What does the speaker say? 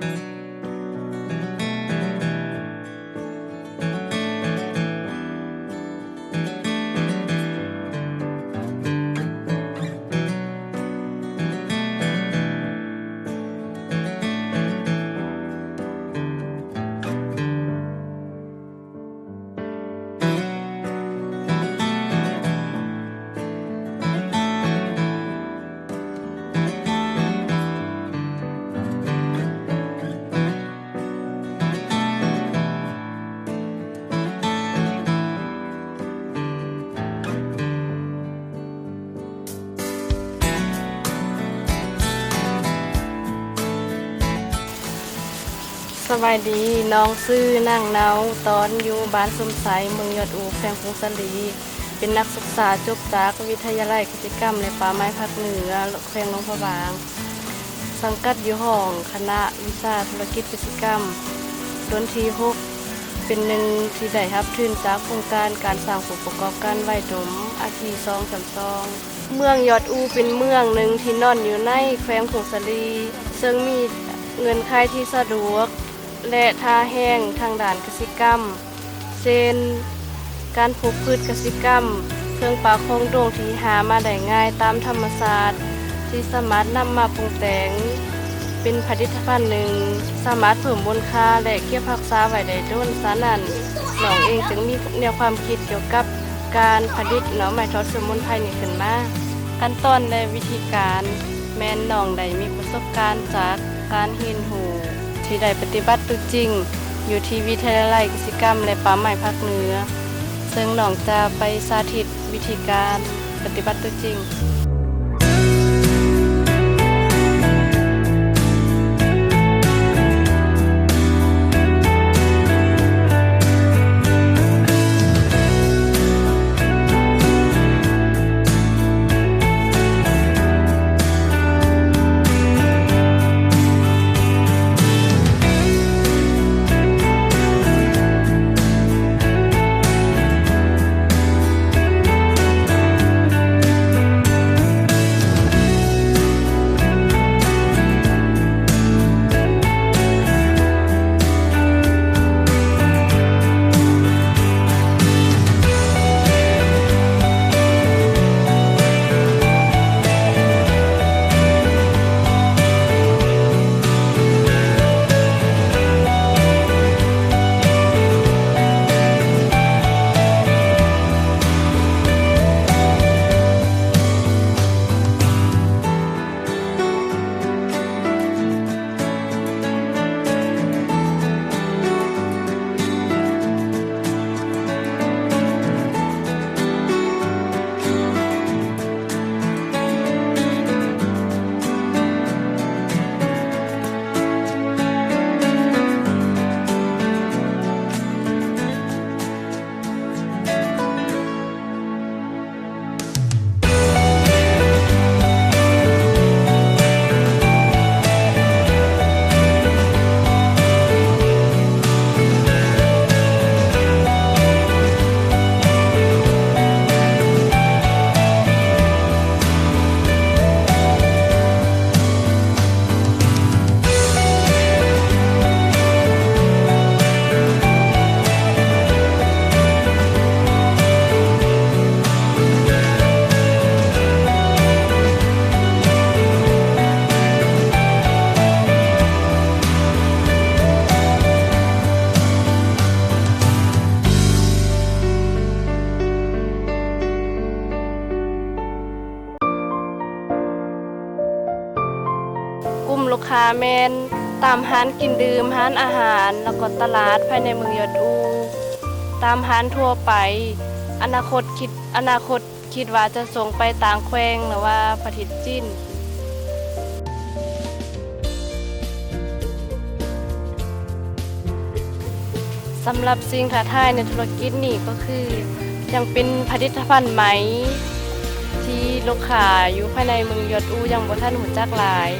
ສະບາຍດີ, ນ້ອງຊື່ນາງເນົາ, ຕອນຢູ່ບ້ານສົມໄຊ, ເມືອງຍອດອູ, ແຂວງຜົ້ງສາລີ, ເປັນນັກສຶກສາຈົບຈາກວິທະຍາໄລກະສິກຳ ແລະ ປ່າໄມ້ພາກເໜືອ ແຂວງຫຼວງພະບາງ, ສັງກັດຢູ່ຫ້ອງຄະນະວິຊາທຸລະກິດກະສິກຳ ລຸ້ນທີຫົກ, ເປັນໜຶ່ງທີ່ໄດ້ຮັບທຶນຈາກໂຄງການການສ້າງຜູ້ປະກອບການໄວໜຸ່ມ ອາຄີສອງຈຳສອງ. ເມືອງຍອດອູເປັນເມືອງໜຶ່ງທີ່ນອນຢູ່ໃນແຂວງຜົ້ງສາລີ, ເຊິ່ງມີເງື່ອນໄຂທີ່ສະດວກ ແລະ ທ່າແຮງທາງດ້ານກະສິກຳ ເຊັ່ນ ການປູກພືດກະສິກຳ, ເຄື່ອງປ່າຂອງດົງທີ່ຫາມາໄດ້ງ່າຍຕາມທຳມະຊາດ ທີ່ສາມາດນຳມາປຸງແຕ່ງເປັນຜະລິດຕະພັນໜຶ່ງ, ສາມາດເພີ່ມມູນຄ່າ ແລະ ເກັບຮັກສາໄວ້ໄດ້ດົນ. ສະນັ້ນ, ນ້ອງເອງຈຶ່ງມີແນວຄວາມຄິດກ່ຽວກັບການຜະລິດໜໍ່ໄມ້ທອດສະໝຸນໄພນີ້ຂຶ້ນມາ. ຂັ້ນຕອນ ແລະ ວິທີການ ແມ່ນນ້ອງໄດ້ມີປະສົບການຈາກການຮຽນຮູ້ ທີ່ໄດ້ປະຕິບັດຕົວຈິງຢູ່ທີ່ວິທະຍາໄລກະສິກຳ ແລະ ປ່າໄມ້ພາກເໜືອ, ເຊິ່ງນ້ອງຈະໄປສາທິດວິທີການປະຕິບັດຕົວຈິງ. ກຸ່ມລູກຄ້າແມ່ນຕາມຮ້ານກິນດື່ມ, ຮ້ານອາຫານ ແລ້ວກໍຕະຫຼາດພາຍໃນເມືອງຍອດອູ, ຕາມຮ້ານທົ່ວໄປ. ອະນາຄົດຄິດ, ອະນາຄົດ ຄິດວ່າຈະສົ່ງໄປຕ່າງແຂວງ ຫຼືວ່າປະເທດຈີນ. ສຳລັບສິ່ງທ້າທາຍໃນທຸລະກິດນີ້ກໍຄື ຍັງເປັນຜະລິດຕະພັນໃໝ່ ທີ່ລູກຄ້າຢູ່ພາຍໃນເມືອງຍອດອູຍັງບໍ່ທັນຮູ້ຈັກຫຼາຍ.